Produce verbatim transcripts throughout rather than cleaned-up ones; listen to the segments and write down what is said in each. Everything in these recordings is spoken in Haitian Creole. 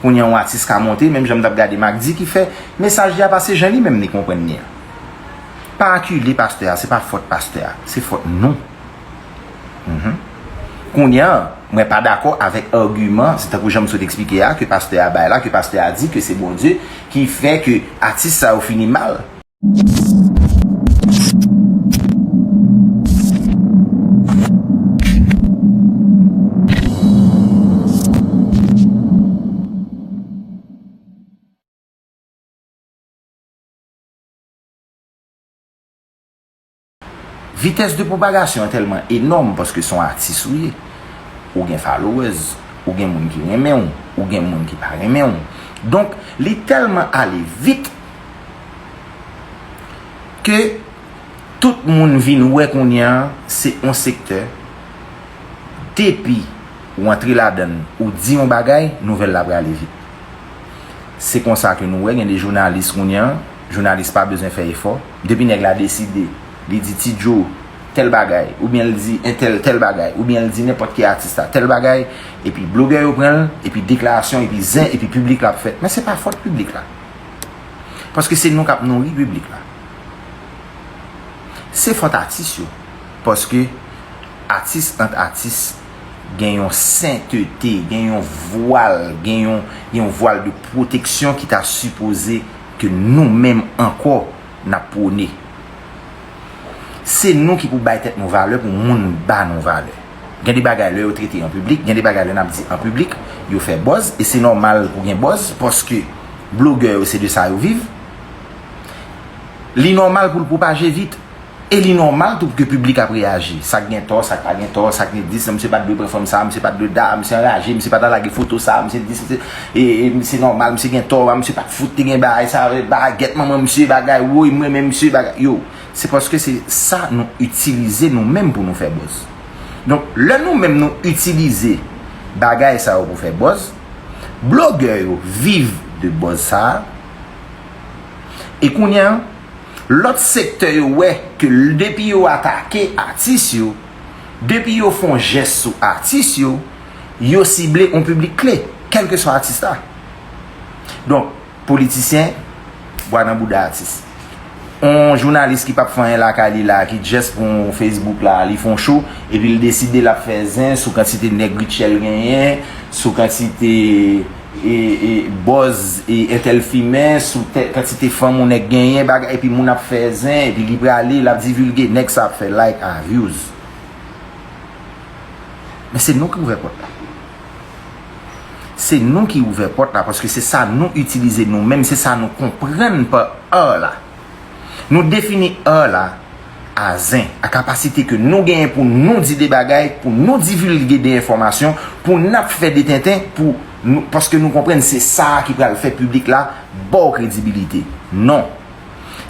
Kounye a yon atis ka monte, menm jan m t ap gade Macdy ki fè mesaj li a pase jan li menm li konprann li a. Pa akile pastè a, se pa fòt pastè a, se fòt nou. Mhm. Kounye a, mwen pa dakò avèk agiman, se tankou jan m sot eksplike a, ke pastè a bay la, ke pastè a di ke se Bondye ki fè ke atis sa yo fini mal. Vitès de pwopagasyon an tèlman enòm paske se yon atis ou ye. Ou gen followers, ou gen moun ki renmen w, ou gen moun ki pa renmen w. Donk, li tèlman ale vit ke tout moun vin wè kounye a se yon sektè, depi ou antre ladan l, ou di yon bagay, nouvèl la prale vit. Se konsa ke nou wè gen de jounalis kounye a, jounalis pa bezwen fè efò. Depi nèg la deside, li di Ti Joe tèl bagay, oubyen l di entèl tèl bagay, oubyen l di nenpòt ki atis la tèl bagay, epi blogè yo pran l, epi deklarasyon, epi zen, epi piblik la ap fèt. Men se pa fòt piblik la. Paske se nou k ap nouri piblik la. Se fòt atis yo. Paske atis ant atis gen yon sentete, gen yon vwal, gen yon, gen yon vwal de pwoteksyon ki ta sipoze ke nou menm ankò n ap pwone. Se nou ki pou bay tèt nou valè pou moun ba nou valè. Gen de bagay lè yo trete an piblik, gen de bagay lè n ap di an piblik, yo fè buzz, e se nòmal pou gen buzz, paske blogè yo se de sa yo viv. Li nòmal pou l pwopaje vit. E li nòmal tou pou ke piblik ap reyaji. Sa k gen tò, sa k pa gen tò, sa k gen dis, misye pa t dwe pran fanm sa, misye pa t dwe da, misye anraje, misye pa ta lage foto sa, misye dis, misye, e, e, se nòmal, misye gen tò, misye pa t fout te gen bagay sa, bagay, gèt manman misye, bagay, woy, m renmen misye, bagay, yo. Se paske se sa nou itilize nou menm pou nou fè buzz. Donk, lè nou menm nou itilize bagay sa yo pou fè buzz, blogè yo viv de buzz sa a, e kounye a, lòt sektè yo wè ke l-, depi yo atake atis yo, depi yo fè yon jès sou atis yo, yo sible yon piblik kle, kèlkeswa atis la. Donk, politisyen, bwa nan bouda atis. On jounalis ki p ap fè anyen lakay li la, ki just pou Facebook la, li fè yon show, epi l deside l ap fè zen sou kantite nèg Rutshelle genyen, sou kantite e, e, buzz, e, entèl fimen, sou tè-, kantite fanm yon nèg genyen, bagay, epi moun ap fè zen, epi li prale, l ap divilge, nèg sa ap fè like a views. Men se nou ki ouvè pòt la. Se nou ki ouvè pòt la, paske se sa nou itilize nou menm, se sa nou konprann pa art la. Nou defini art la a zen, a kapasite ke nou genyen pou nou di de bagay, pou nou divilge de enfòmasyon, pou n ap fè de tenten, pou nou, paske nou konprann se sa a ki pral fè piblik la ba w kredibilite. Non.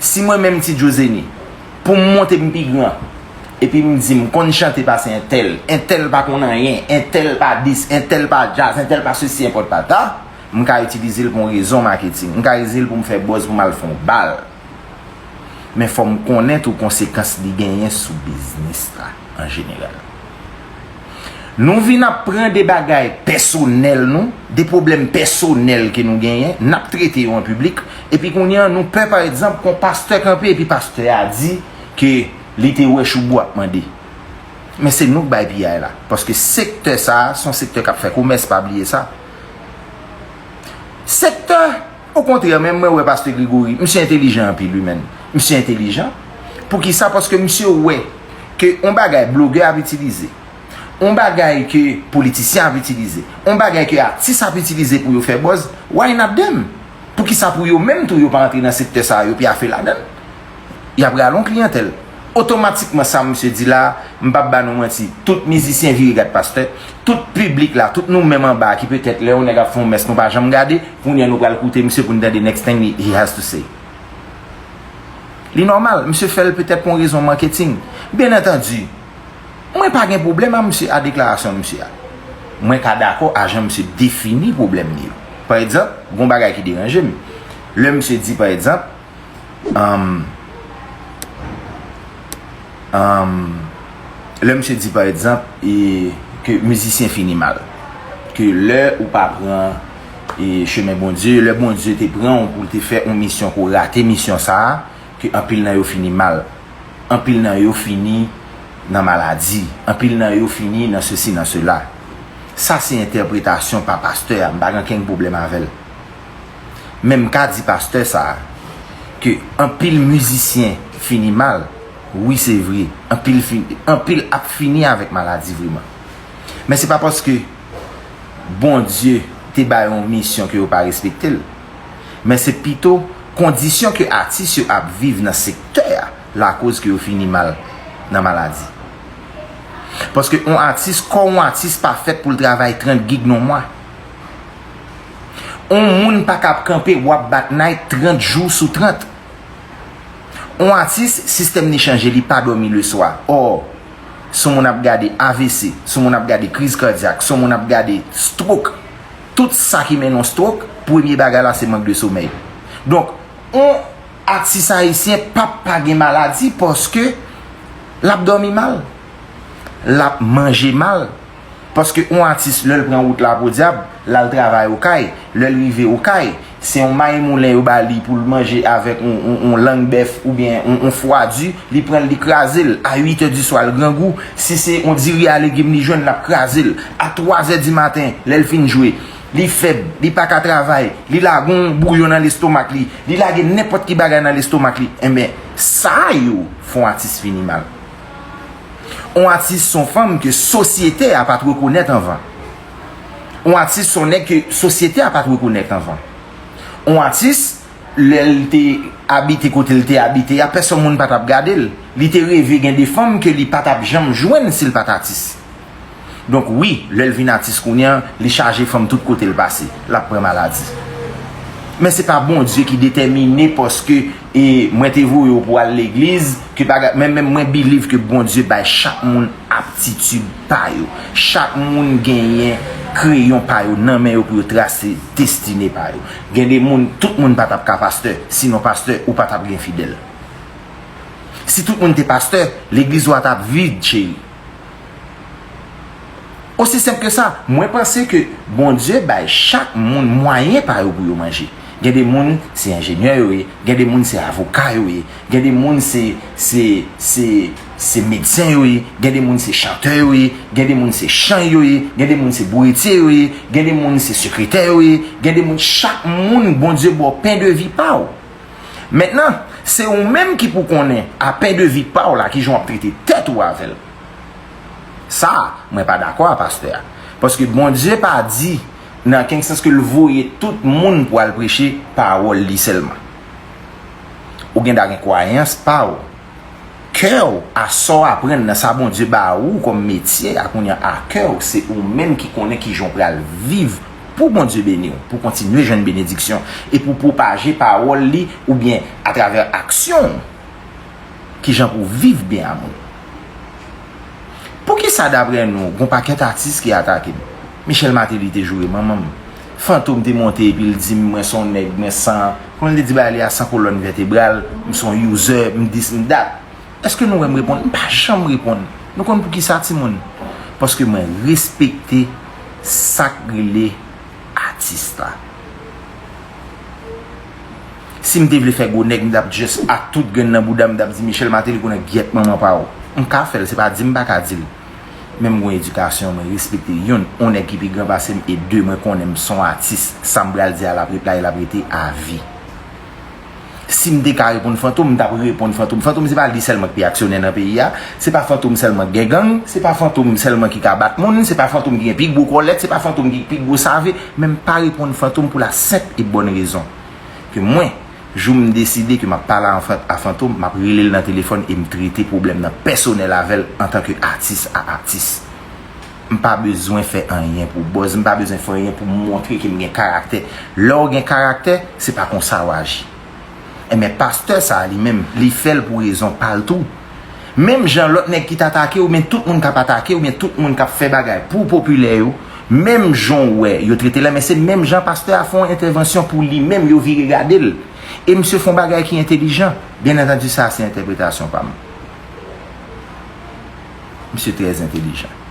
Si mwen menm Ti Joe Zeni, pou m monte m pi gran, epi m di m konn chante pase entèl, entèl pa konn anyen, entèl pa dis, entèl pa djaz, entèl pa sesi, entèl pa ta, m ka itilize l pou yon rezon maketing. M ka itilize l pou m fè buzz, pou m al fè yon bal. Men fò m konnen tou konsekans li genyen sou biznis la an jeneral. Nou vin ap pran de bagay pèsonèl nou, de pwoblèm pèsonèl ke nou genyen, n ap trete yo an piblik, epi kounye a nou pè, pa egzanp, kon pastè kanpe epi pastè a di ke li te wè Choubou ap mande. Men se nou k bay piyay la, paske sektè sa a, se yon sektè k ap fè komès, pa bliye sa. Sektè Okontrè, menm mwen wè pastè Gregory, misye entelijan anpil, wi, menn. Misye entelijan. Poukisa? Paske misye wè ke yon bagay blogè ap itilize, yon bagay ke politisyen ap itilize, yon bagay ke atis ap itilize pou yo fè buzz, why not them? Poukisa pou yo menm tou yo pa antre nan sektè sa a, yo pyafe ladan l? Y ap rale yon kliyantèl. Otomatikman, sa misye di la, m p ap ba nou manti, tout mizisyen vire gad pastè, tout piblik la, tout nou menm anba a ki petèt lè yon nèg ap fè yon mès nou pa janm gade, kounye a nou pral koute misye pou n tande next thing he, he has to say. Li nòmal, misye fè l petèt pou yon rezon maketing. Byen antandi, mwen pa gen pwoblèm a misye, a deklarasyon misye a. Mwen ka dakò a jan misye defini pwoblèm li yo. Pa egzanp, gon bagay ki deranje m. Lè misye di, pa egzanp, Anm, anm, lè misye di, pa egzanp, e, ke mizisyen fini mal, ke lè ou pa pran, e chemen Bondye, lè Bondye te pran w pou l te fè yon misyon, ke w rate misyon sa a, ke anpil nan yo fini mal. Anpil nan yo fini nan maladi. Anpil nan yo fini nan sesi, nan sela. Sa se entèpretasyon pa pastè a, m pa gen okenn pwoblèm avè l. Men m ka di pastè sa a, ke anpil mizisyen fini mal. Wi, se vre. Anpil, fin, anpil ap fini avèk maladi vreman. Men se pa paske Bondye te ba yo yon misyon ke yo pa respekte l. Men se pito kondisyon ke atis yo ap viv nan sektè a lakoz ke yo fini mal nan maladi. Paske yon atis, kò yon atis pa fèt pou l travay trant gig nan mwa. Yon moun pa kab kanpe w ap bat night trant jou sou trant. Yon atis, sistèm li chanje, li pa dòmi leswa. Ò, si yon moun ap gade A V C, si yon moun ap gade kriz kadyak, si yon moun ap gade stroke, tout sa ki mennen yon stroke, premye bagay la se mank de somèy. Donk, yon atis ayisyen p ap pa gen maladi paske l ap dòmi mal, l ap manje mal. Paske yon atis, lè l pran wout Lapodyab, l al travay Okay, lè l rive Okay, se yon may moulen yo ba li pou l manje avèk yon, yon, yon lang bèf oubyen yon, yon fwa di, li pran l, li kraze l. A uit è di swa, l grangou. Si se yon diri a legim li jwenn, l ap kraze l. A twa zè di maten, lè l fin jwe, li fèb, li pa ka travay, li lage yon bouyon nan lestomak li, li lage nenpòt ki bagay nan lestomak li. Enben, sa yo fè yon atis fini mal. Yon atis se yon fanm ke sosyete a pa t rekonèt anvan. Yon atis se yon nèg ke sosyete a pa t rekonèt anvan. Yon atis, lè l te abite kote l te abite a, pèsonn moun pa t ap gade l. Li te reve gen de fanm ke li pa t ap janm jwenn si l pa t atis. Donk wi, lè l vin atis kounye a, li chaje fanm tout kote l pase. L ap pran maladi. Men se pa Bondye ki detèmine paske e mwen te voye w pou w al legliz, ke bagay, men, men mwen believe ke Bondye bay chak moun aptitid pa yo. Chak moun genyen kreyon pa yo nan men yo pou yo trase destine pa yo. Gen de moun, tout moun pa t ap ka pastè, sinon pastè, ou pa t ap gen fidèl. Si tout moun te pastè, legliz ou a t ap vid, cheri. Osi senp ke sa, mwen panse ke Bondye bay chak moun mwayen pa yo pou yo manje. Gen de moun, se enjenyè yo ye, gen de moun, se avoka yo ye, gen de moun, se, se, se, se medsen yo ye, gen de moun, se chantè yo ye, gen de moun, se chan yo ye, gen de moun, se bouretye yo ye, gen de moun, se sekretè yo ye, gen de moun, chak moun, Bondye ba w pen de vi pa w. Mentnan, se ou menm ki pou konnen, a pen de vi pa w la, kijan w ap trete tèt ou avè l. Sa a, mwen pa dakò a pastè a. Paske Bondye pa di, nan kenk sans ke l voye tout moun pou al preche pawòl li sèlman. Ou gen dwa gen kwayans pa w. Kè w, a sa w aprann nan sa Bondye ba ou kòm metye a kounye a, a kè w, se ou menm ki konnen kijan w pral viv pou Bondye beni w, pou kontinye jwenn benediksyon, e pou pwopaje pawòl li, oubyen atravè aksyon w. Kijan pou w viv byen a moun. Poukisa, daprè nou, gon pakèt atis ki atake m? Michel Martelly te joure manman m. Fantom te monte epi l di m, mwen se yon nèg, mwen san, kòman l te di bagay li a, san kolòn vètebral, m se yon user, m dis, m dat. Èske nou wè m reponn? M pa janm reponn. Nou konn poukisa, timoun? Paske mwen respekte sa k rele atis la. Si m te vle fè gwo nèg, m t ap just ak tout grenn nan bouda m, m t ap di, Michel Martelly, konnen gyèt manman pa w. M ka fè l, se pa di m pa ka di l. Men m gon edikasyon, mwen respekte, youn, yon nèg ki pi gran pase m, e de, mwen konnen m se yon atis, sa m pral di a, l ap ret la e l ap rete avi. Si m te ka reponn Fantom, m t ap reponn Fantom. Fantom, se pa li sèlman ki pi aksyonè nan peyi a. Se pa Fantom sèlman ki gen gang. Se pa Fantom sèlman ki ka bat moun. Se pa Fantom ki gen pi gwo kòlèt. Se pa Fantom ki pi gwo save. Men m pa reponn Fantom pou la senp e bòn rezon ke mwen, jou m deside ke m ap pale a Fan-, a Fantom, m ap rele l nan telefòn e m trete pwoblèm nan pèsonèl avè l antanke atis a atis. M pa bezwen fè anyen pou buzz, m pa bezwen fè anyen pou m montre ke m gen karaktè. Lè w gen karaktè, se pa konsa w aji. Enben, pastè sa a li menm, li fè l pou rezon pa l tou. Menm jan lòt nèg ki t atake w, men tout moun k ap atake w, men tout moun k ap fè bagay pou w popilè yo, menm jan w wè yo trete l, men se menm jan pastè a fè yon entèvansyon pou li menm, yo vire gade l. E misye fè yon bagay ki entelijan. Byen antandi, sa a se entèpretasyon pa m. Misye trè entelijan.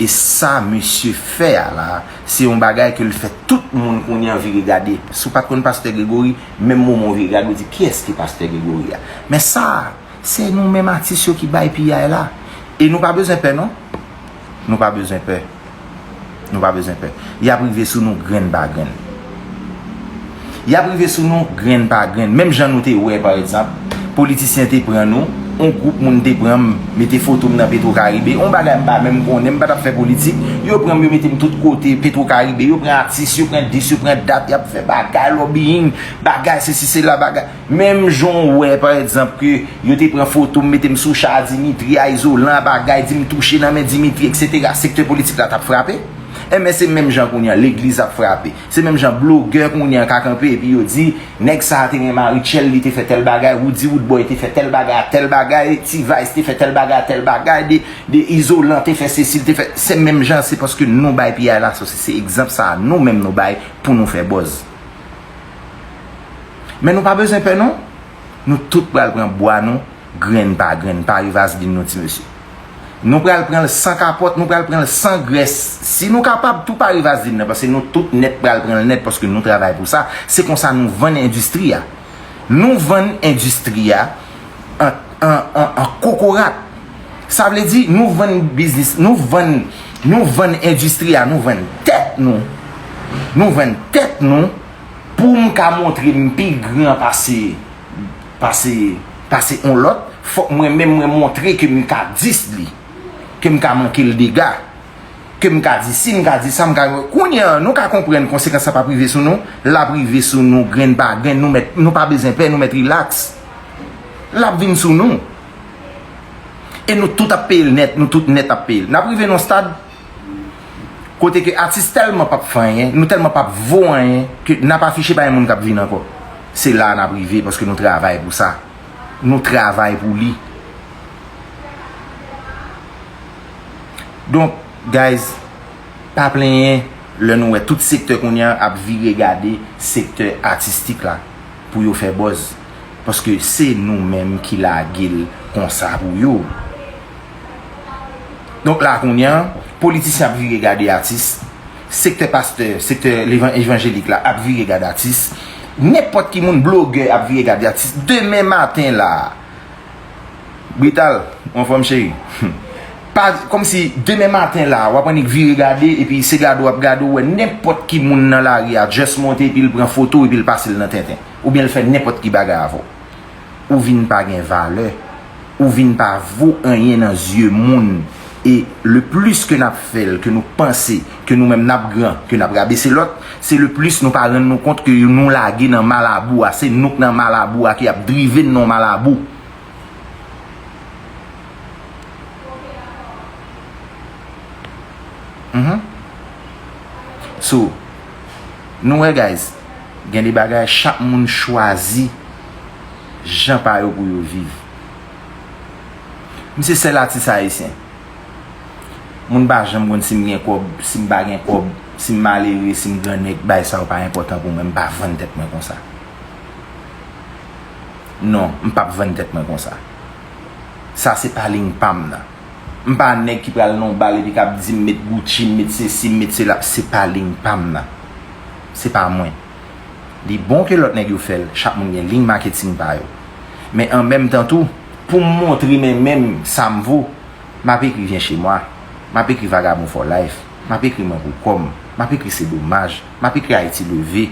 E sa mesye fè a la, se yon bagay ke l fè tout moun kounye an vire gade. Si w pa t konn Pastè Gregory, menm moman w vire gade, w di, "Kiyès ki Pastè Gregory a?" Men sa, se nou menm atis yo ki bay piyay la. E nou pa bezwen pè, non. Nou pa bezwen pè. Nou pa bezwen pè. Y ap rive sou nou grenn pa grenn. Y ap rive sou nou grenn pa grenn. Menm jan nou te wè, pa egzanp, politisyen te pran nou, yon gwoup moun te pran m, mete foto m nan Petro Caribe, yon bagay m pa menm konnen, m pa t ap fè politik, yo pran m, yo mete m tout kote, Petro Caribe, yo pran atis, yo pran dis, yo pran dat, y ap fè bagay, lobbying, bagay, sesi, sela, bagay. Menm jan w wè, pa egzanp, ke yo te pran foto m, mete m sou cha a Dimitri, a izolan, a bagay, di m touche nan men Dimitri, etsetera, sektè politik la t ap frape. Enben, se menm jan kounye an, legliz ap frape. Se menm jan blogè kounye an ka kanpe epi yo di, "Nèg sa a te renmen Maritchelle, li te fè tèl bagay, Roody Roodboy te fè tèl bagay a tèl bagay, T-Vice te fè tèl bagay a tèl bagay, de, de izolan te fè sesi, l te fè." Se menm jan, se paske nou bay piyay la, se, se egzanp sa a nou menm nou bay pou nou fè buzz. Men nou pa bezwen pè, non. Nou tout pral pran bwa nou, grenn pa grenn, pare vazlin nou, ti mesye. Nou pral pran l san kapòt, nou pral pran l san grès. Si nou kapab, tou pare vazlin nan, paske nou tout nèt pral pran l nèt, paske nou travay pou sa. Se konsa nou vann endistri a. Nou vann endistri a an, an, an, an kokorat. Sa vle di, nou vann biznis, nou vann, nou vann endistri a, nou vann tèt nou. Nou vann tèt nou pou m ka montre m pi gran pase, pase, pase yon lòt. Fòk mwen menm mwen montre ke m ka dis li, ke m ka manke l dega, ke m ka di si, m ka di sa, m ka. Kounye an, nou ka konprann konsekans sa p ap rive sou nou, l ap rive sou nou grenn pa grenn, nou mèt, nou pa bezwen pè, nou mèt rilaks. L ap vin sou nou. E nou tout ap peye l nèt, nou tout nèt ap peye l. N ap rive nan yon stad kote ke atis tèlman p ap fè anyen, nou tèlman p ap vo anyen, ke n ap afiche pa gen moun k ap vin ankò. Se la a n ap rive, paske nou travay pou sa. Nou travay pou li. Donk, guys, pa plenyen lè nou wè tout sektè kounye a ap vire gade sektè atistik la pou yo fè buzz. Paske se nou menm ki lage l konsa pou yo. Donk la kounye a, politisyen ap vire gade atis, sektè pastè, sektè levan-, evanjelik la ap vire gade atis, nenpòt ki moun, blogè ap vire gade atis. Demen maten la, Brital, ou anfòm cheri? Pa, kòmsi demen maten la, w ap annik vire gade, epi se gade w ap gade, ou wè nenpòt ki moun nan lari a, just monte, epi l pran foto, epi l pase l nan tenten. Oubyen l fè nenpòt ki bagay avè w. Ou vin pa gen valè. Ou vin pa vo anyen nan zye moun. E le plis ke n ap fè l, ke nou panse, ke nou menm n ap gran, ke n ap rabese lòt, se le plis nou pa rann nou kont ke nou lage nan malabou a. Se nou k nan malabou a ki ap drive n nan malabou. Mhm. So, nou wè, guys, gen de bagay, chak moun chwazi jan pa yo pou yo viv. M se sèl atis ayisyen. Moun pa janm konn si m gen kòb, si m pa gen kòb, si m malere, si m grannèg, bagay sa yo pa enpòtan pou mwen, m pa vann tèt mwen konsa. Non, m p ap vann tèt mwen konsa. Sa se pa liy pa m nan. M pa nèg ki pral nan yon bal epi k ap di m met Gucci, m met sesi, m met sela. Se pa liy pa m nan. Se pa mwen. Li bon ke lòt nèg yo fè l, chak moun gen liy maketing pa yo. Men an menm tan tou, pou m montre men menm sa m vo, m ap ekri Viens chez moi, m ap ekri Vagabond for life, m ap ekri Mwen pou kò m, m ap ekri Se domaj, m ap ekri Ayiti leve.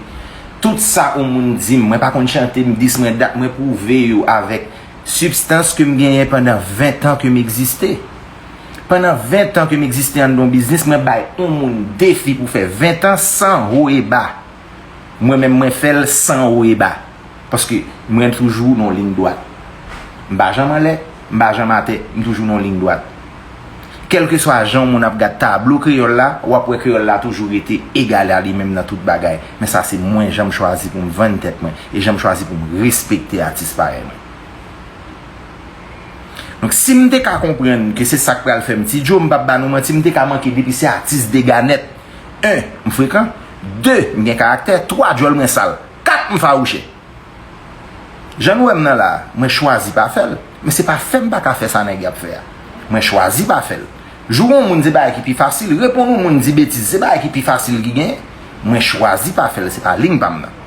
Tout sa yon moun di m, mwen pa konn chante, m dis, mwen dat, mwen pwouve yo avèk sibstans ke m genyen pandan ven tan ke m egziste. Pandan ven tan ke m egziste anndan yon biznis, mwen bay yon moun defi pou fè ven tan san wo e ba. Mwen menm, mwen fè l san wo e ba. Paske mwen toujou nan yon liy dwat. M pa janm anlè, m pa janm atè, m toujou nan yon liy dwat. Kèlkeswa jan yon moun ap gad tablo kreyòl la, w ap wè kreyòl la toujou rete egal a li menm nan tout bagay. Men sa se mwen, jan m chwazi pou m vann tèt mwen, e jan m chwazi pou m respekte atis parèy mwen. Donk, si m te ka konprann ke se sa k pral fè m Ti Djo, m p ap ba nou manti, m te ka manke depi se atis dega nèt. En, m frekan. De, m gen karaktè. Twa, djòl mwen sal. Kat, m fawouchè. Jan nou wè m nan la a, mwen chwazi pa fè l. Men se pa fè m pa ka fè sa nèg y ap fè a. Mwen chwazi pa fè l. Joure yon moun se bagay ki pi fasil, reponn yon moun di betiz se bagay ki pi fasil ki genyen. Mwen chwazi pa fè l, se pa liy pa m nan.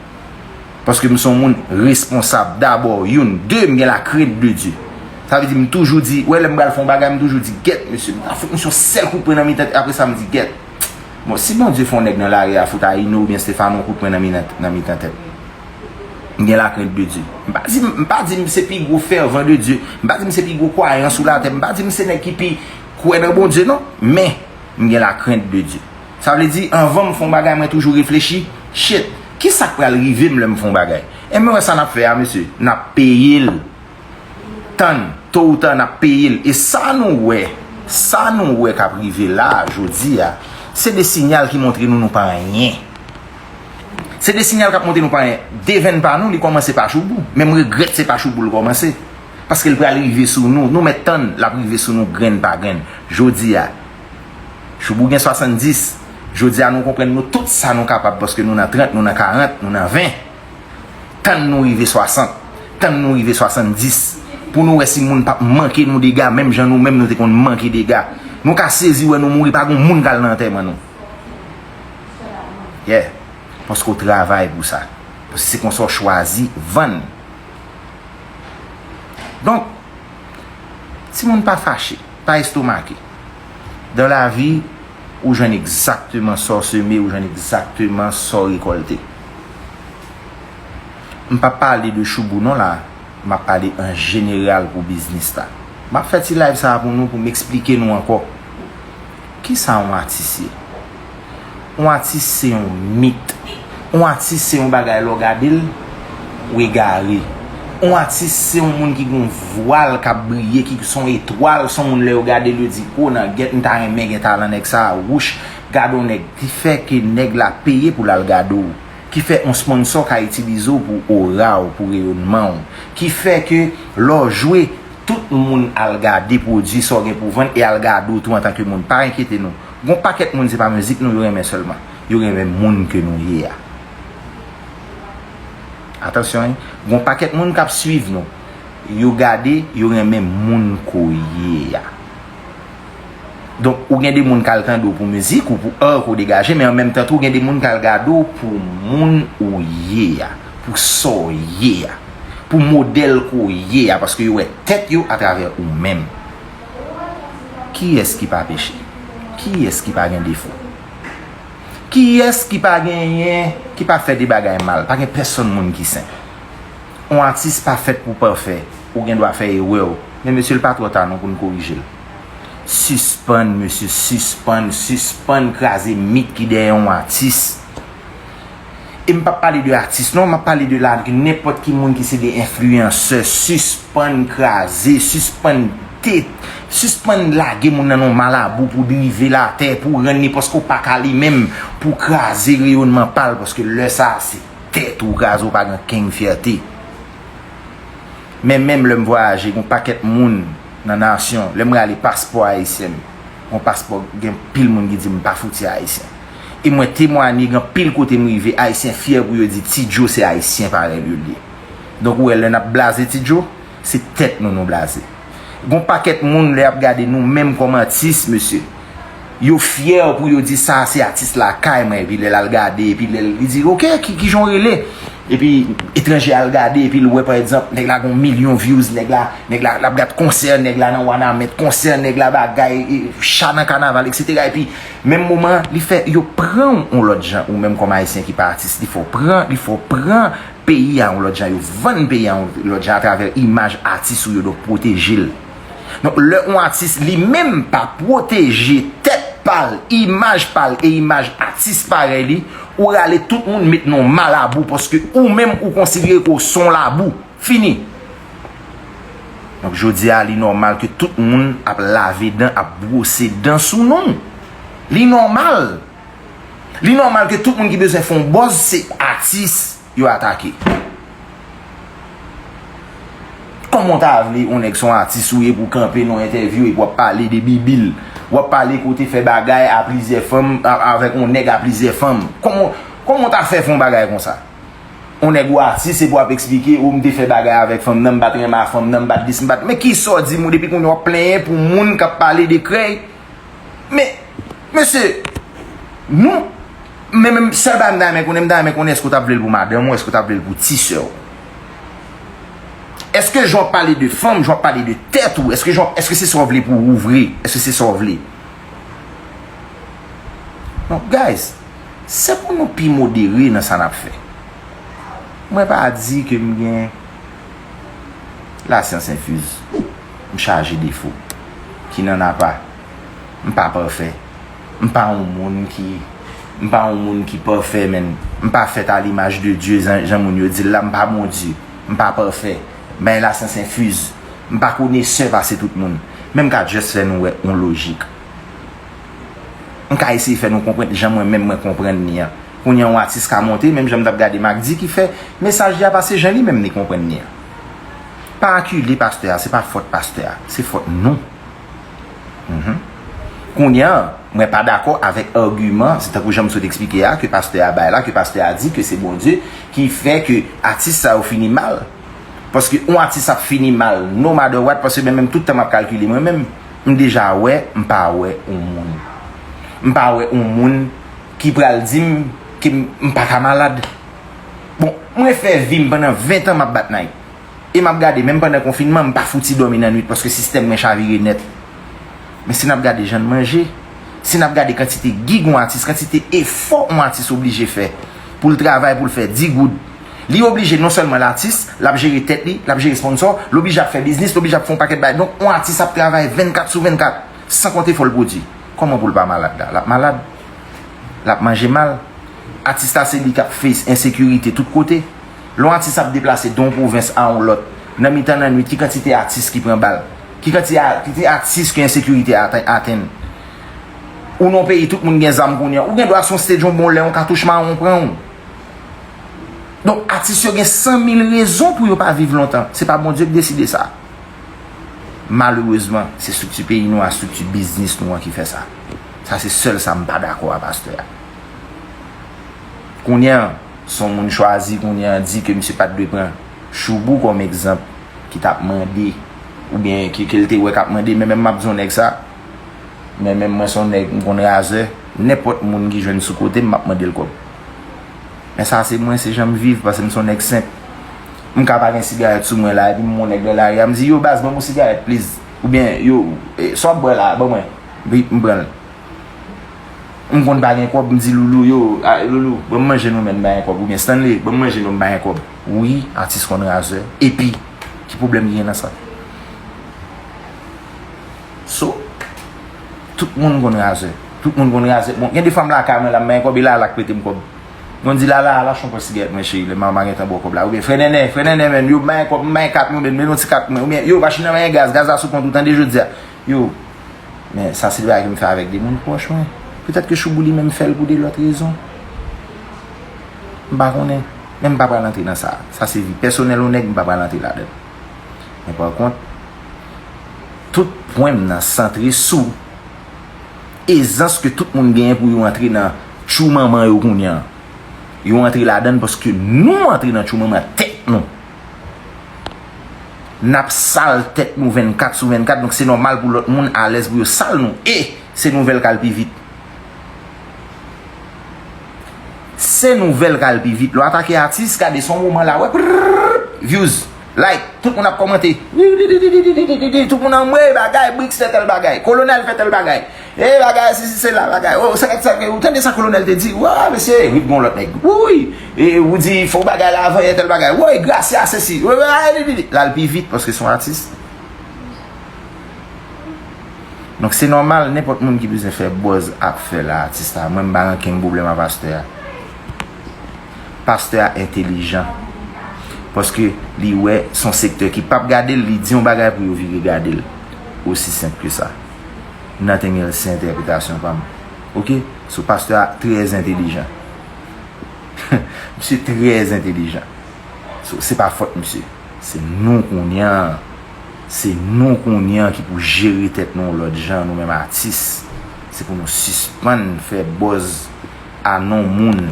Paske m se yon moun responsab dabò, youn. De, m gen la krent de Dye. Sa vle di m toujou di, wè lè m pral fè yon bagay, m toujou di, gèt, mesye, m ta fout misye yon sèl kout pwen nan mitan, apre sa m di, gèt. Bon, si Bondye fè yon nèg nan lari a fout Aino oubyen Stefano yon kout pwen nan mitan, nan mitan tèt. M gen la krent de Dye. M pa di, m pa di m se pi gwo fèvan de Dye. M pa di m se pi gwo kwayan sou latè. M pa di m se nèg ki pi kwè nan Bondye, non. Men, m gen la krent de Dye. Sa vle di, anvan m fè yon bagay, mwen toujou reflechi, shit, ki sa k pral rive m lè m fè yon bagay? E mwen wè sa n ap fè a, mesye, n ap peye l. Tann, to ou ta, n ap peye l. E sa nou wè, sa nou wè k ap rive la a, jodi a, se de sinyal ki montre nou nou pa anyen. Se de sinyal k ap montre nou pa anyen. Devenn pa nou, li kòmanse pa Choubou. Men m regrèt se pa Choubou l kòmanse. Paske l pral rive sou nou. Nou mèt tann, l ap rive sou nou grenn pa grenn. Jodi a, Choubou gen swasanndis. Jodi a, nou konprann nou tout sa nou kapab paske nou nan trant, nou nan karant, nou nan ven. Tann nou rive swasant, tann nou rive swasanndis, pou nou wè si moun p ap manke nou dega, menm jan nou menm nou te konn manke dega. Nou ka sezi wè nou mouri, pa gon moun k al nan antèman nou. Yeah. Paske w travay pou sa. Paske se konsa w chwazi vann. Donk, timoun pa fache, pa estomake. Dan lavi, ou jwenn egzakteman sa w seme, ou jwenn egzakteman sa w rekòlte. M p ap pale de Choubou non la, m ap pale an jeneral pou biznis la. M ap fè ti live sa a pou nou, pou m eksplike nou ankò. Kisa yon atis ye? Yon atis se yon mit. Yon atis se yon bagay lè w gade l, ou egare. Yon atis se yon moun ki gen yon vwal k ap briye, ki se yon etwal, se yon moun lè yo gade l yo di, o nan gèt m ta renmen gen talan nèg sa a, wouch, gade yon nèg. Ki fè ke nèg la peye pou l al gade w. Ki fè yon sponsò ka itilize w pou ora w, pou reyonman w. Ki fè ke lè w jwe, tout moun al gade pwodui sa w gen pou vann e al gade w tou antanke moun. Pa enkyete nou. Gon pakèt moun se pa mizik nou yo renmen sèlman. Yo renmen moun ke nou ye a. Atansyon, wi. Gon pakèt moun k ap swiv nou. Yo gade, yo renmen moun ke w ye a. Donk, ou gen de moun k al tande w pou mizik ou pou art ke w degaje, men an menm tan tou, ou gen de moun k al gade w pou moun ou ye a, pou sa w ye a, pou modèl ke w ye a, paske yo wè tèt yo atravè ou menm. Kiyès ki pa peche? Kiyès ki pa gen defo? Kiyès ki pa genyen, ki pa fè de bagay mal? Pa gen pèsonn moun ki sen. Yon atis pa fèt pou pafè. Ou gen dwa fè erè w. Men mesye, l pa twò ta non pou n korije l. Sispann, mesye, sispann, sispann kraze mit ki dèyè yon atis. E m p ap pale de atis non, m ap pale de la, nenpòt ki moun ki se de enfliyansè, sispann kraze, sispann te, sispann lage moun nan nan malabou pou drive l atè, pou rann li paske w pa ka li menm, pou kraze reyonman pa l, paske lè sa a se tèt ou kraze, ou pa gen kenn fyète. Men menm lè m vwayaje, gon pakèt moun nan nasyon, lè m rale paspò ayisyen m, gon paspò, gen pil moun ki di m pa fouti ayisyen. E mwen temwanye, gen pil kote m rive, ayisyen fyè pou yo di Ti Djo se ayisyen parèy yo l ye. Donk ou wè lè n ap blaze Ti Djo, se tèt nou nou blaze. Gon pakèt moun lè y ap gade nou menm kòm atis, mesye. Yo fyè pou yo di sa se atis lakay mwen, epi lè l al gade, epi lè l, li di, oke, ki, ki jan w rele? Epi etranje al gade, epi l wè, pa egzanp, nèg la gon milyon views, nèg la, nèg la, l ap gad konsè, nèg la nan Wanament, konsè, nèg la bagay, e, cha nan kanaval, etsetera. Epi, menm moman, li fè, yo pran w yon lòt jan, ou menm kòm ayisyen ki pa atis, li fè w pran, li fè w pran peyi a yon lòt jan, yo vann peyi a yon lòt jan atravè imaj atis ou yo, donk pwoteje l. Donk, lè yon atis li menm pa pwoteje tèt pa l, imaj pa l e imaj atis parèy li, ou rale tout moun met nan yon malabou paske ou menm ou konsidere ke w se yon labou. Fini. Donk, jodi a, li nòmal ke tout moun ap lave dan, ap bwose dan sou nou. Li nòmal. Li nòmal ke tout moun ki bezwen fè yon buzz, se atis yo atake. Kòman w ta vle yon nèg se yon atis ou ye pou w kanpe nan yon entèvyou epi w ap pale de bibil? W ap pale ke w te fè bagay a plizyè fanm, a, avèk yon nèg a plizyè fanm. Kòman, kòman w ta fè fè yon bagay konsa? Yon nèg ou atis epi w ap eksplike, o, m te fè bagay avèk fanm nan, m pa t renmen a fanm nan, m pa t dis, m pa t, men kisa w di m, depi kounye a w ap plenyen pou moun k ap pale de krèy? Men, mesye, nou, men menm sèl bagay m ta renmen konnen, m ta renmen konnen èske w t ap vle l pou madanm ou, èske w t ap vle l pou ti sè w? Èske jan w ap pale de fanm, jan w ap pale de tèt ou, èske jan, èske se sa w vle pou ou vre? Èske se sa w vle? Non, guys, se pou nou pi modere nan sa n ap fè. Mwen pa di ke m gen lasyans enfiz. M chaje defo. Ki nan napa. M pa pafè. M pa yon moun ki, m pa yon moun ki pafè, men. M pa fèt a limaj de Dye, jan, jan moun yo di l la, m pa Bondye. M pa pafè. M pa gen lasyans enfiz. M pa konesè pase tout moun. Men m ka just fè nou wè yon lojik. M ka eseye fè nou konprann jan mwen menm mwen konprann li an. Kounye a, yon atis ka monte, menm jan m t ap gade Macdy ki fè mesaj li a pase jan li menm li konprann li an. Pa akile pastè a, se pa fòt pastè a, se fòt nou. Mhm. Kounye a, mwen pa dakò avèk agiman, se tankou jan m sot eksplike a, ke pastè a bay la, ke pastè a di ke se Bondye ki fè ke atis sa yo fini mal. Paske yon atis ap fini mal, no matter what, paske mwen menm tout tan m ap kalkile mwen menm, m deja wè, m pa wè yon moun. M pa wè yon moun ki pral di m ke m, m pa ka malad. Bon, mwen fè vi m pandan ven tan m ap bat Nike. E m ap gade, menm pandan konfinman, m pa fouti dòmi nan nwit paske sistèm mwen chavire nèt. Men si n ap gade jan n manje, si n ap gade kantite gig yon atis, kantite efò yon atis oblije fè pou l travay, pou l fè di goud, li oblije non sèlman l atis, l ap jere tèt li, l ap jere sponsò, l oblije ap fè biznis, l oblije ap fè yon pakèt bagay. Donk, yon atis ap travay vennkat sou vennkat, san konte fò l pwodui. Kòman pou l pa malad la? L ap malad, l ap manje mal. Atis la se li k ap fes ensekirite tout kote. Lè yon atis ap deplase de yon pwovens a yon lòt, nan mitan nan nwit, ki kantite atis ki pran bal? Ki kantite a-, kantite atis ke ensekirite ate-, atenn? Ou nan yon peyi, tout moun gen zam kounye a. Ou gen dwa sou yon stage yon bon lè, yon katouch mawon pran w. Donk, atis yo gen san mil rezon pou yo pa viv lontan. Se pa Bondye k deside sa. Malerezman, se estrikti peyi nou a, estrikti biznis nou an ki fè sa. Sa se sèl sa m pa dakò a pastè a. Kounye a, se yon moun chwazi, kounye a di ke misye pa t dwe pran Choubou kòm egzanp, ki t ap mande, oubyen ke, ke l te wè k ap mande, men menm m ap di yon nèg sa, men menm mwen se yon nèg, m konn razè, nenpòt moun ki jwenn sou kote m, m ap mande l kòb. Men sa se mwen, se jan m viv, paske m se yon nèg senp. M ka pa gen sigarèt sou mwen la, epi m wè yon nèg nan lari a, m di, "Yo, baz, ban m yon sigarèt, please." Oubyen, "Yo, eh, sa w ap bwè la, ban mwen." Epi m pran l. M konn pa gen kòb, m di, "Loulou, yo, a, Loulou, ban m manje nou, men m pa gen kòb." Oubyen, "Stanley, ban m manje nou, m pa gen kòb." Wi, atis konn razè. Epi, ki pwoblèm ki gen nan sa? So, tout moun konn razè. Tout moun konn razè. Bon, gen de fwa m lakay mwen la, m pa gen kòb, e Lala k prete m kòb. Mwen di, "Lala, al achte yon pòt sigarèt mwen, cheri, lè m pa gentan ba w kòb la." Oubyen, "Frè Nènè, frè Nènè, men, yo, m pa gen kòb, m pa gen kat mwen, men, men yon ti kat mwen." Oubyen, "Yo, machin nan pa gen gaz, gaz la sou kont ou, tande jodi a." Yo, men sa se de bagay ke m fè avèk de moun pwòch mwen. Petèt ke Choubou li menm fè l pou de lòt rezon. M pa konnen. Men m pa pral antre nan sa. Sa se vi pèsonèl yon nèg, m pa pral antre ladan l. Men pa kont, tout pwen m nan santre sou ezans ke tout moun genyen pou yo antre nan tchou manman yo kounye a. Yo antre ladan l paske nou antre nan tchou manman tèt nou. N ap sal tèt nou vennkat sou vennkat, donk se nòmal pou lòt moun alèz pou yo sal nou. E se nouvèl k al pi vit. Se nouvèl k al pi vit. Lè w atake atis, gade, se yon moman la, wè, prrrr, views, like, tout moun ap kòmante. Wi, wi, wi, wi, wi, wi, wi, tout moun anmwe bagay, Brix fè tèl bagay, Kolonèl fè tèl bagay. E bagay, sesi, sela, bagay. O, sa, sa, ou tande sa Kolonèl te di? Wa, mesye, wi, gon lòt nèg. Wi, e ou di, fò bagay la avan yè tèl bagay. Woy, Gracia, sesi. Wi, wi, wi, wi, wi. L al pi vit, paske se yon atis. Donk, se nòmal, nenpòt moun ki bezwen fè buzz ap fè la, atis la. Mwen, m pa gen okenn pwoblèm a pastè a. Pastè a entelijan. Paske li wè se yon sektè ki p ap gade l, li di yon bagay pou yo vire gade l. Osi senp ke sa. Nothing else, se entèpretasyon pa m. Oke? So, pastè a trè entelijan. Misye trè entelijan. So, se pa fòt misye. Se nou kounye a. Se nou kounye a ki pou jere tèt nou yon lòt jan, nou menm atis. Se pou nou sispann fè buzz a non moun,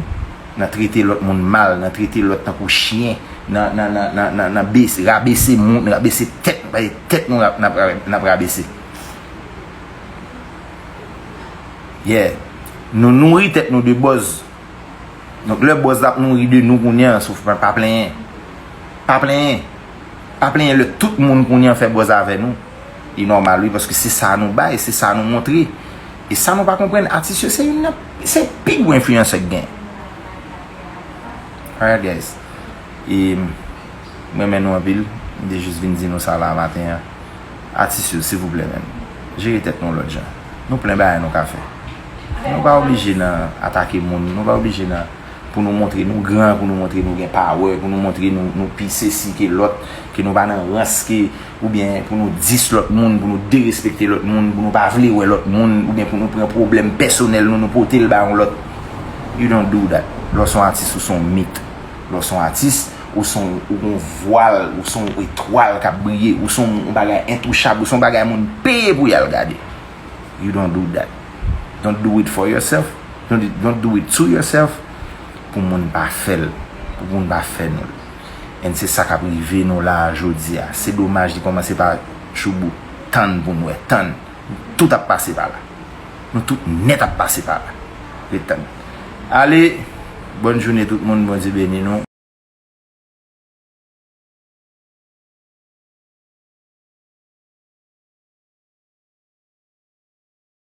nan trete lòt moun mal, nan trete lòt tankou chen, nan, nan, nan, nan, nan, nan bese, rabese moun, rabese tèt, tèt nou n ap, n ap, n ap rabese. Yeah. Nou nouri tèt nou de buzz. Donk lè buzz la ap nouri de nou kounye an, souf pa plenyen. Pa plenyen. Pa plenyen lè tout moun kounye an fè buzz avè nou. Li nòmal wi, paske se sa nou bay, se sa nou montre. E sa nou pa konprann, atis yo se youn nan, se pi gwo enfliyansè k gen. Alright guys. E m renmen nou anpil. M te jis vin di nou sa la maten an. Atis yo, silvouplè menm, jere tèt nou lòt jan. Nou plen bagay nou ka fè. Nou pa oblije nan atake moun, nou pa oblije nan pou nou montre nou gran, pou nou montre nou gen power, pou nou montre nou, nou pi sesi ke lòt, ke nou pa nan rans, ke oubyen pou nou dis lòt moun, pou nou derespekte lòt moun, pou nou pa vle wè lòt moun, oubyen pou nou pran pwoblèm pèsonèl nou, nou pote l ba yon lòt. You don't do that. Lè w se yon atis, ou se yon mit. Lè w se yon atis, ou se yon, ou gon vwal, ou se yon etwal k ap briye, ou se yon bagay entouchab, ou se yon bagay moun peye pou y al gade. You don't do that. Don't do it for yourself. Don't, don't do it to yourself. Pou moun pa fè l. Pou moun pa fè nou l. And se sa k ap rive nou la a jodi a. Se domaj li kòmanse pa Choubou. Tann pou n wè. Tann. Tout ap pase pa la. Nou tout nèt ap pase pa la. Ret tann. Ale, bòn jounen tout moun, Bondye beni nou.